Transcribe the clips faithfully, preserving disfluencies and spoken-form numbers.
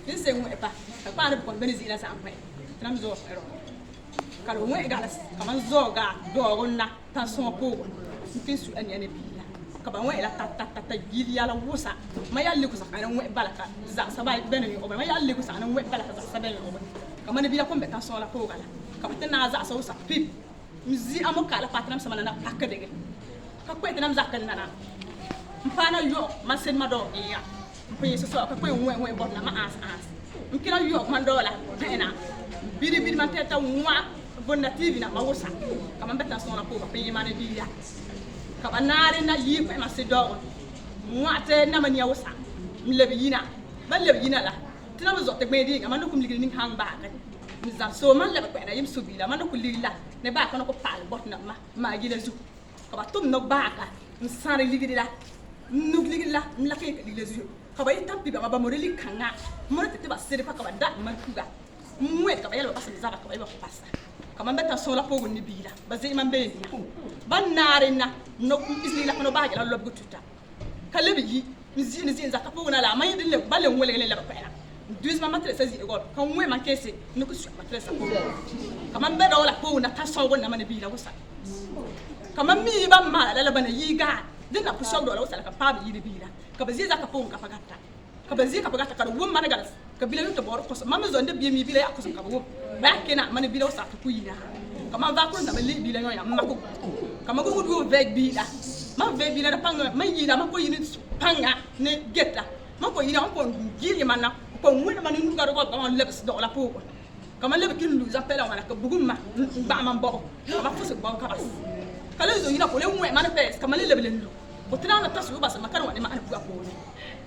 Min se ŋwɛpa, ka kpaana bukɔn beni zila sa ŋwɛ. Tana mi zɔɔ fɛrɔ. Ka lo ŋwɛ galas, ka man zɔɔ ga dɔɔrɔ na tan sɔŋ poogo. Min kin su ani ani bila. Ka ba ŋwɛ la ta ta ta ta gili ya la wusa. Ma ya liku sa ka na ŋwɛ bala ka za sa ba beni ni oba. Ma ya liku sa ka na ŋwɛ bala ka za sa beni ni oba. Ka man bila kɔn bɛ tan sɔŋ la poogo la. Ka ba tana za sa wusa pip. Mi zi amo kala patnam sama na pak dege. Ka kwe tenam zakal nana. Mpana yo, man sen ma do iya. Mpe so so, ka kwe ŋwɛ ŋwɛ bot na ma as as. Mkina yo man do la, ena. Bidi bidi man teta ŋwa, bon na T V na ma wusa. Ka man beta sona ko, ka pe man di ya. Ka ba nari na yi kwe ma si do. Ŋwa te na man ya wusa. Mlebi yina. Ba lebi yina la. Tina ma zo te gbe di, ka man no kum ligini hang ba. Mi zan so man lebe kwe na yim subila, man no ku ligila. Ne ba ka no ko pal bot na ma. Ma gila zu. Ka ba tum no ba ka. Nsari ligila. Nuk ligila. Mlaki ligila zu. Ka ba itam pi ba ma ba moreli kanga. Mori tete ba sere pa ka ba da man kuga. Mwe ka ba yala ba pasa mi zaba ka ba iba pasa. Ka man beta sola pogo ni bila. Ba ze man be ni. Ba nare na. No ku isli la ka no ba gila lob go tuta. Ka lebi yi, nzi, nzi, nza ka poguna la, ma yi din le, ba le ŋwele le la ba pena. Duis ma matre sa zi egol, ka ŋwe ma kese, no ku su matre sa pogo. Ka man be do la poguna ta so go na mane bila wusa. Ka man mi ba ma la la bana yi ga, din na ku so do la wusa ka pa bi yi bila. Ka ba zi za ka pogo ka pagata. Ka ba zi ka pagata ka wum mane galas. Ka bila yu ta boro koso. Mama zonde bi mi bila ya koso ka bo. Ba kena mani bila wusa tu ku yina. Ka ma ba ko na mali bila yo ya ma ko. Ka ma ko du ve bila. Ma ve bila da panga ma yina ma ko yini panga ne geta. Ma ko yina ko gili mana. Ko ngwe mani nu ga ro ko ma lebes do la po. Ka ma lebe kin lu za pela wana ka bugum ma. Ba ma bo. Ka ma fusu bo ka bas. Ka le zo yina ko le ngwe mani pes. Ka ma le lebe le lu. Ko tira na tasu bas ma kan wani ma an ku ko ne.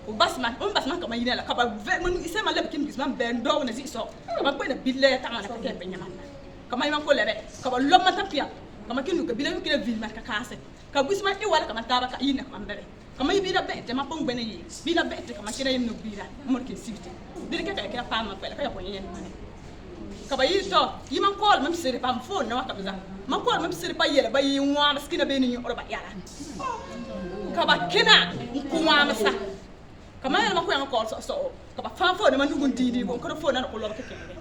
O bas man, o bas man ka ma yina la, ka ba ve, man ise man lebe kin gis man ben do na zi so. Ka ba ko na bille ta man ka ke pe nyaman. Ka ma yi man ko lebe, ka ba lo man ta pia. Ka ma kin ka bille kin vil man ka kase. Ka gis man e wala ka man ta ba ka yina ka man bebe. Ka ma yi bira be te ma pong bene yi. Bira be te ka ma kina yim no bira. Mo kin sibiti. Bira ke ka kina pa ma ko la ka ya ko yen man. Ka ba yi to, yi man kol, mam sere pa, m fon na wa ka biza. Man kol, mam sere pa yele, ba yi ŋwa, maskina be ni oro ba yala. Ka ba kina, ku ŋwa masa. Ka ma yele ma ku ya man kol so, so. Ka ba fan fon na man dugun didi, bon, ka do fon na ko lo ba ke kene.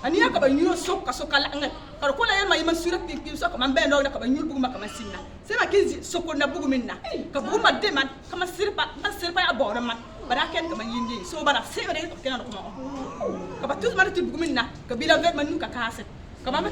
Ani ya ka ba nyulo so, ka so ka la ngal. Ka do ko la yele ma yi man sura pi, pi, so ka man be no na ka ba nyulo bugu ma ka man sinna. Se ma kinzi, so ko na bugu minna. Ka bugu ma de man, ka man sere pa, man sere pa ya bo na man. Bara ken ka man yindi. So bara se bare ka kena no kuma. Ka ba tuz mara tuz bugu minna. Ka bila vet man nu ka kase. Ka ba